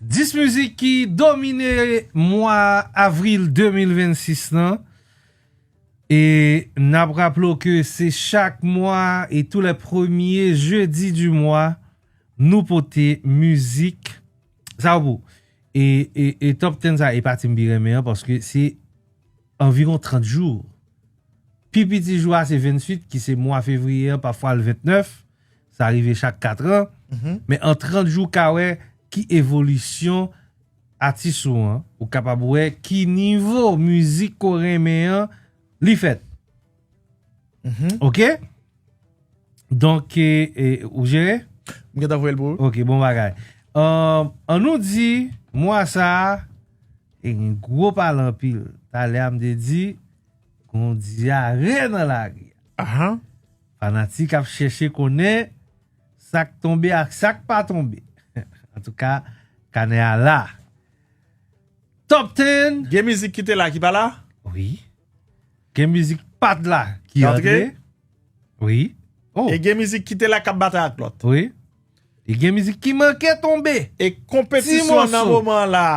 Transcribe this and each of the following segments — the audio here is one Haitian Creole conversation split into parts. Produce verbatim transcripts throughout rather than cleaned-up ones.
Dis mizik ki domine mwa avril de mil vennsis lan. E n ap raple w ke se chak mwa e tou lè premye jedi di mwa, nou pote mizik. Sa w pou. E, e, e top ten sa e pati m pi renmen an, paske se anviwon trant jou. Pi piti jou a se venntuit, ki se mwa fevriye an, pafwa l ventnèf. Sa rive chak kat an. Men an trant jou, w ka wè ki evolisyon atis ou an. Ou kapab wè ki nivo mizik ke w renmen an, li fèt. Oke? Donk, e, e, ou jere? M gentan voye l pou ou. Oke, bon bagay. Ann, ann nou di, mwa sa a, e gen gwo pale anpil. Talè a m te di, gon dyare nan lari a. Ahan. Fanatik ap chèche konnen sa k tonbe ak sa k pa tonbe. Antouka, kanè a la. Top ten. Gen mizik ki te la ki pa la? Wi. Gen mizik pa t la ki antre? Wi. Oh. E gen mizik ki te la k ap batay ak lòt? Wi. E gen mizik ki manke tonbe. E konpetisyon an nan moman la,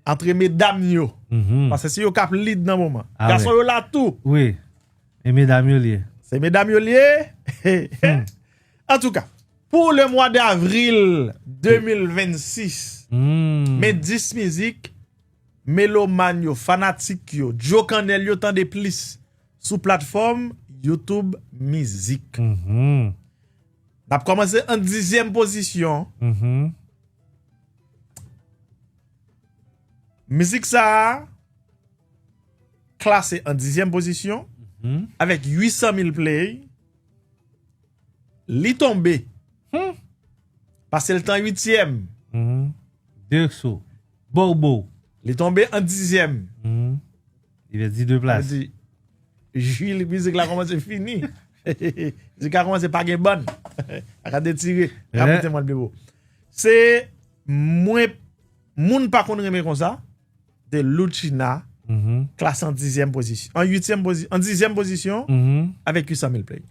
antre medam yo. Paske se yo k ap lead nan moman. Gason yo la tou. Wi. E medam yo l ye. Se medam yo l ye. Antouka, pou le mwa davril de mil vennsis, men dis mizik melomàn yo, fanatik yo, Djo Kannèl yo tande plis sou platfòm YouTube Mizik. N ap kòmanse an dizyèm pozisyon. Mizik sa a klase an dizyèm pozisyon avèk uitsan mil play. Li tonbe. Pase l t an uityèm. Dexo. Bobo. Li tonbe an dizyèm. Li pèdi de plas. Sa vle di, jwi mizik la kòmanse fini. Mizik la kòmanse pa gen bann. Ak a detire. Ka monte mwen bebo. Se mwen, moun pa konn renmen konsa. De Lucina, klase an dizyèm pozisyon. An uityèm pozisyon, an dizyèm pozisyon, avèk uitsan mil play.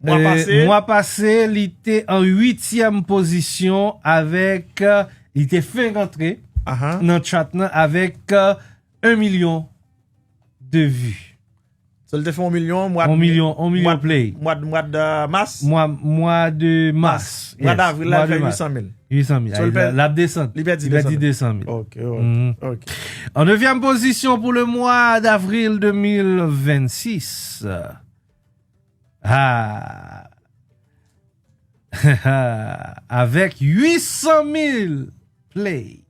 Mwa pase, mwa pase, li te an uityèm pozisyon avèk, li te fenk antre nan chat lan avèk, en milyon de vi. So, li te fè yon milyon mwa, yon milyon, yon milyon play. Mwa, mwa de mas? Mwa, mwa de mas. Mwa davril la, li fè uitsan mil. Uitsan mil. So, l ap desann. Li pèdi desann mil. Ok, ok. An nevyèm pozisyon pou le mwa davril de mil vennsis. Ah. Avèk uitsan mil play.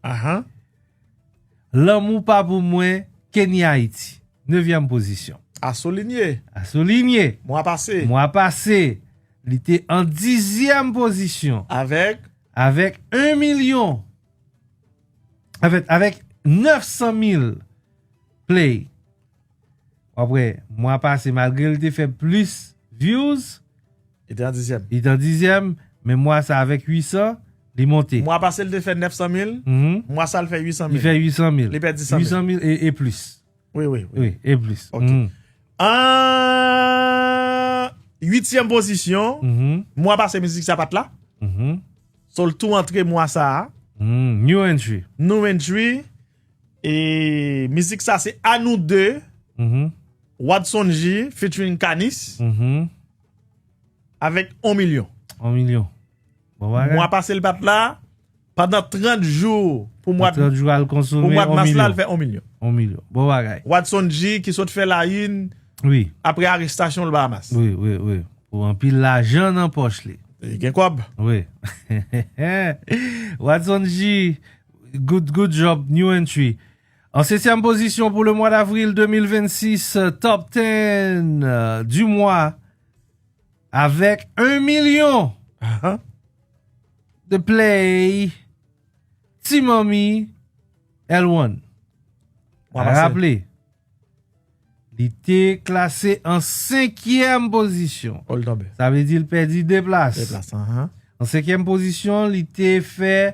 Lanmou pa pou mwen, Kenny Haiti. Nevyèm pozisyon. A soulinye. A soulinye. Mwa pase. Mwa pase, li te an dizyèm pozisyon. Avèk? Avèk en milyon. Avèk, avèk nèf san mil play. W ap wè, mwa pase, malgre l te fè plis views, li te an dizyèm. Li te an dizyèm, men mwa sa avèk uitsan, li monte. Mwa pase, l te fè nèf san mil, mwa sa, l fè uitsan mil. Li fè uitsan mil. Li pèdi san mil. Uitsan mil e, e plis. Wi, wi, wi. Wi, e plis. Ok. An uityèm pozisyon, mwa pase mizik sa pa t la. So, l tou antre mwa sa a. New entry. New entry. E mizik sa se A Nou De, Watson G featuring Kanis, avèk On Milyon. On Milyon. Bon bagay. Mwa pase l pa t la, pandan trant jou pou mwa, trant jou al konsome pou mwa de mas la, l fè on milyon. On milyon. Bon bagay. Watson G ki sot fè la une, wi, apre arestasyon l Bahamas. Wi, wi, wi. Pou anpil lajan nan pòch li. Li gen kòb. Wi. Watson G, good, good job, new entry. An setyèm pozisyon pou le mwa davril de mil vennsis, top ten, euh, du mois, avèk un milyon de play, Ti Manmi, L one. Raple, li te klase an senkyèm pozisyon. Oh, li tonbe. Sa vle di l pèdi de plas. De plas, anhan. An senkyèm pozisyon, li te fè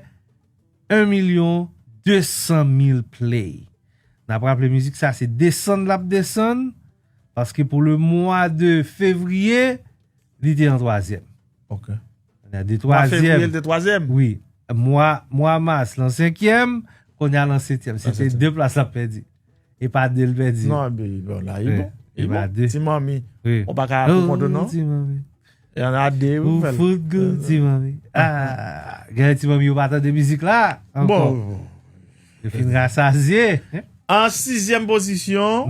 un milyon de san mil play. N ap raple mizik sa se desann l ap desann, paske pou le mwa de fevriye, li te an twazyèm. Ok. Mwa fevriye, li te twazyèm? Wi. Mwa, mwa mas, lan senkyèm, kounye a lan setyèm. Se te de plas l ap pèdi. E pa de l pèdi. Non, men, bon, la, li bon. Li bon. Ti manmi. Wi. Ou pa ka pou kont ou, non? Ti manmi. Y en a de, wi, ou fè l. Fout gou, ti manmi. Ah, gen ti manmi yo pa tande mizik la ankò. Bon. Yo fin rasazye. An sizyèm pozisyon,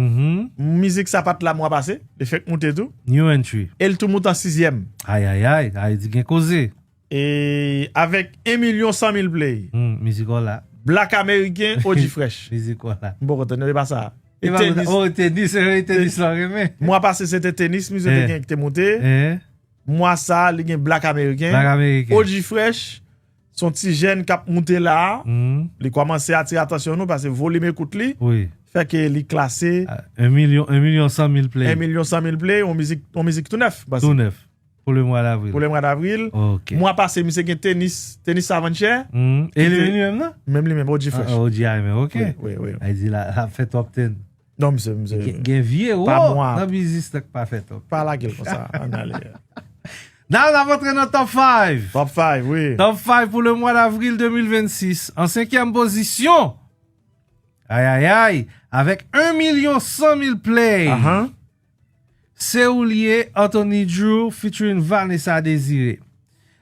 mizik sa pa t la mwa pase, li fèk moute tou. New entry. E l tou moute an sizyèm. Ay, ay, ay, ay, di gen koze. E avèk en milyon san mil play. Hmm, mizik ou la. Black American, O G Fresh. Mizik ou la. M poko tande, e pa sa. E pa tenis. Oh, tenis, e tenis la renmen. Mwa pase se te tenis, misye te gen ki te moute. Mwa sa, li gen Black American. Black American. O G Fresh, se yon ti jèn k ap moute la. Li kòmanse atire atansyon nou paske volim ekout li. Wi. Fè ke li klase. Ah, en milyon, en milyon san mil play. En milyon san mil play, yon mizik, yon mizik tou nèf. Tou nèf. Pou le mwa davril. Pou le mwa davril. Ok. Mwa pase, misye gen tenis, tenis Savanchè. Hmm. E li menm, li menm nan? Menm li menm, O G Fresh. Ah, O G a menm, ok. Wi, wi, wi. Ay di la, la fè top ten. Non, misye, misye. Gen, gen vye wo nan biznis la k pa fè top. Pa lage l konsa, ann ale. La, n ap antre nan top five. Top five, wi. Top five pou le mwa davril de mil vennsis. An senkyèm pozisyon. Ay, ay, ay. Avèk en milyon san mil play. Ahan. Se ou l ye, Anthony Drew featuring Vanessa Désiré.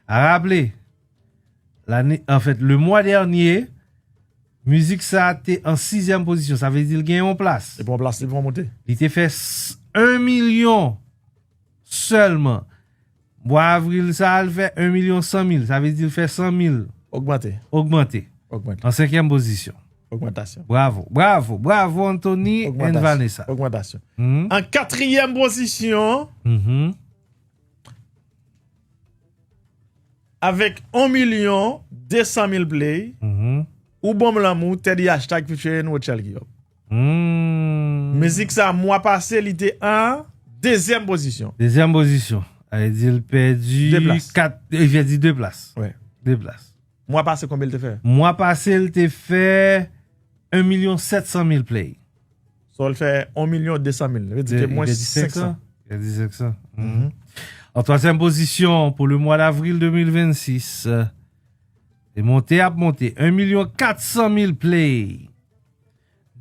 A raple, lane, anfèt, le mwa dènye, mizik sa te an sizyèm pozisyon. Sa vle di l gen yon plas. Li pran plas, li pran monte. Li te fè s-, en milyon sèlman. Mwa avril sa a, l fè en milyon san mil. Sa vle di l fè san mil. Ogmante. Ogmante. Ogmante. An senkyèm pozisyon. Ogmantasyon. Bravo, bravo, bravo, Anthony and Vanessa. Ogmantasyon. Mhm. An katriyèm pozisyon, mhm, avèk en milyon de san mil play, mhm, Ou Ban M Lanmou, Teddy Hashtag featuring Rutshelle Guillaume. Hmm. Mizik sa, mwa pase, li te an dezyèm pozisyon. Dezyèm pozisyon. Sa vle di l pèdi kat, li pèdi de plas. Wi. De plas. Mwa pase, konbyen l te fè? Mwa pase, l te fè en milyon sèt san mil play. So, l fè en milyon de san mil. Sa vle di ke mwens senk san. Li pèdi senk san. Mhm. An twazyèm pozisyon pou le mwa davril de mil vennsis, li monte, ap monte. En milyon kat san mil play.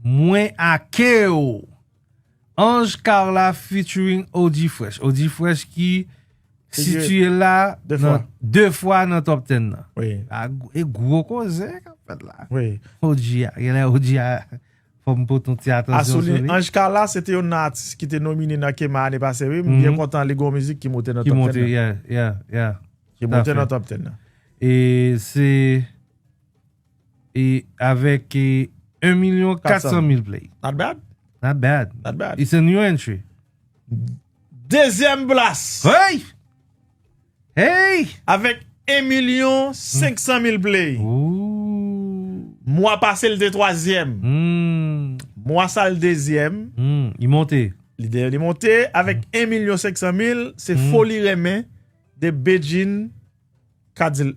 Mwen ake w. Ange Carla featuring O G Fresh. O G Fresh ki sitiye la de fwa nan top ten nan. Wi. A, e gwo koze k ap fèt la. Wi. O G a, genlè O G a, fò m pote yon ti atansyon sou li. Ange Carla, se te youn nan atis ki te nomine nan KEMA ane pase, wi. M byen kontan li gen yon mizik ki monte nan top ten nan. Ki monte, yeah, yeah, yeah. Ki monte nan top ten nan. E se e avèk, e, en milyon kat san mil play. Not bad. Not bad. Not bad. It's a new entry. Dezyèm plas. Hey! Hey! Avèk en milyon senk san mil play. Ooh. Mwa pase, l te twazyèm. Hmm. Mwa sa, l dezyèm. Hmm. Li monte. Li de-, li monte avèk en milyon senk san mil. Se Foli Renmen de Bedjine Kadil-,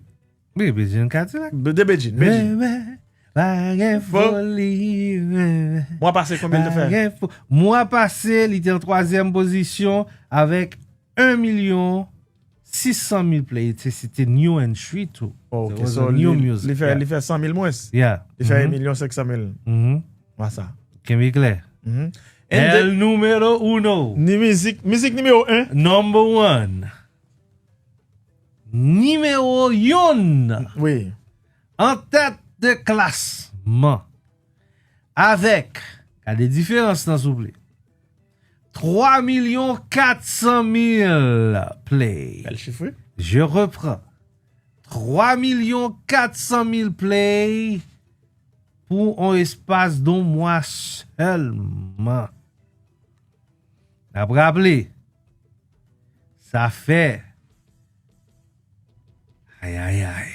Wi, Bedjine Kadilak. De, de Bedjine, Bedjine. Renmen, pa gen foli, renmen. Mwa pase, konbyen l te fè? Pa gen fo-, mwa pase, li te an twazyèm pozisyon avèk en milyon sis san mil play. Se, se te new entry tou. Oh, ok, so li, li fè, li fè san mil mwens. Yeah. Li fè en milyon senk san mil. Mhm. Mwa sa. Kenbe klè. Mhm. And el then, numero uno. Ni mizik, mizik nimewo en. Number one. Nimewo yonn. Wi. An tèt de klasman. Avèk, gade diferans lan, souple. Twa milyon kat san mil play. Bèl chif, wi. Je reprends. Twa milyon kat san mil play pou on espas don mwa sèlman. N ap raple, sa fè, ay, ay, ay.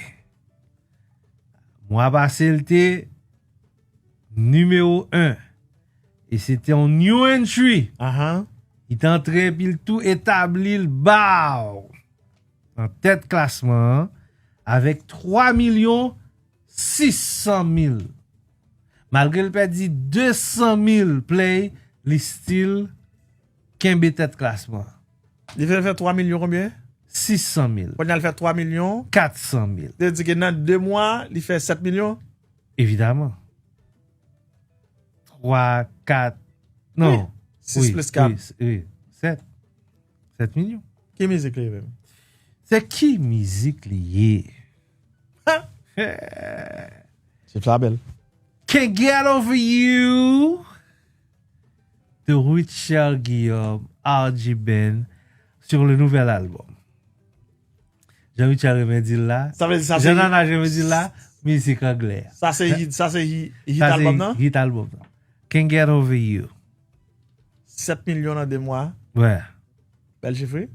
Mwa pase, l te nimewo en. E se te yon new entry. Ahan. Li te antre epi l tou etabli l, baw, nan tèt klasman an avèk twa milyon sis san mil. Malgre l pèdi de san mil play, li still kenbe tèt klasman an. Li fè, fè twa milyon konbyen? sis san mil. Kounye a l fè twa milyon. Kat san mil. Te di ke nan de mwa, li fè sèt milyon. Evidaman. Twa, kat, non. Sis plis kat. Wi, sèt. Sèt milyon. Ki mizik li ye menm? Se ki mizik li ye? Chif la bèl. Can't Get Over You de Rutshelle Guillaume, R G Band, sur le nouvel album. Jan Rutshelle renmen di l la. Sa vle di sa se Jan Nana renmen di l la, mizik anglè. Sa se hit, sa se hit, hit Sa se album nan? Hit album nan. Can't Get Over You. Sèt milyon nan de mwa. Wè. Bèl chif, wi.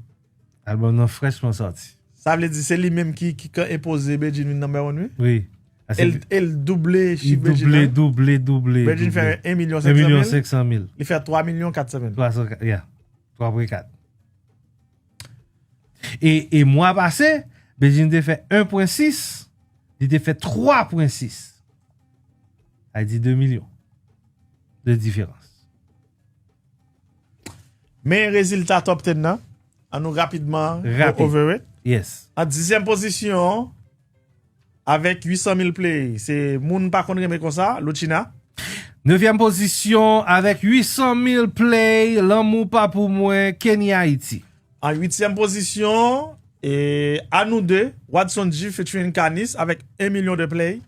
Album nan frèchman sòti. Sa vle di se li menm ki, ki ka enpoze Bedjine vin number one, wi. Wi. Ase El, el double li chif Bedjine double, nan. double, double. Bedjine fè Double. en milyon En milyon senk san mil. senk san mil. Li fè twa milyon kat san mil. Twa san kat, yeah. Twa pwen kat. E, e mwa pase, Bedjine te fè en pwen sis, li te fè twa pwen sis. Sa di de milyon de diferans. Men rezilta top ten nan, an nou rapidman Rapid. Go over it. Yes. An dizyèm pozisyon, avèk uit san mil play, se moun pa konn renmen konsa, Loutchina. Nevyèm pozisyon avèk uit san mil play, Lanmou pa pou mwen, Kenny Haiti. An uityèm pozisyon, e, A Nou De, Wadson G featuring Kanis avèk en milyon de play.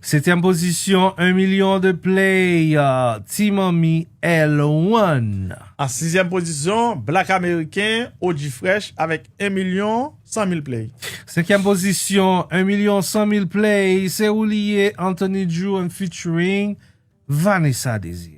Setyèm pozisyon, en milyon de play, euh, Ti Manmi L one. An sizyèm pozisyon, Black American, O G Fresh avèk en milyon san mil play. Senkyèm pozisyon, en milyon san mil play, Se Ou Li Ye, Anthony Drew and featuring Vanessa Désiré.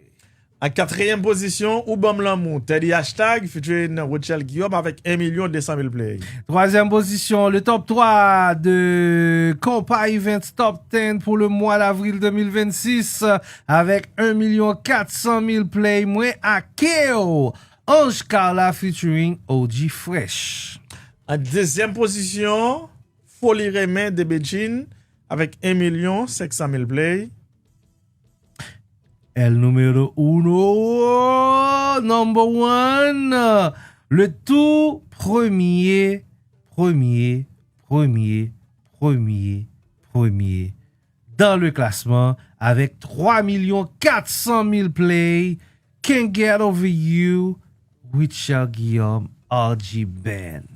An katriyèm pozisyon, Ou Ban M Lanmou, Teddy Hashtag featuring Rutshelle Guillaume avèk en milyon de san mil play. Twazyèm pozisyon, le top twa de Compa Events Top ten pour le mois d'avril deux mille vingt-six, avec un million quatre cent mille play, Mwen Ak Ou, Ange Carla featuring O G Fresh. An dezyèm pozisyon, Foli Renmen de Bedjine avèk en milyon senk san mil play. El numéro uno, number one, le tout premier, premier, premier, premier, premier dans le classement avec trois millions quatre cent mille play, Can't Get Over You, Rutshelle Guillaume, R G Band.